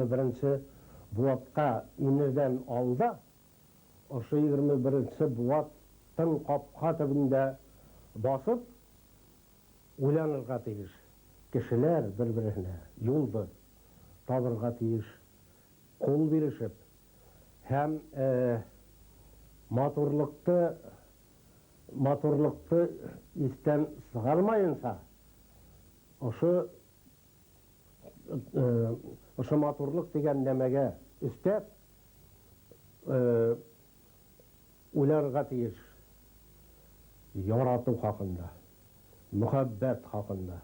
21 быуатҡа инерҙән алда, ошо 21 быуаттың ҡапҡа төбөндә баҫып уйланырға тейеш. Кешеләр бер-береһенә юлды табырға тейеш, ҡул бирешеп һәм матурлыҡты матурлыҡты иҫтән сығармайынса ошо ошо матурлыҡ тигән нәмәгә өҫтәп уйларға тейеш яратыу хаҡында, мөхәббәт хаҡында.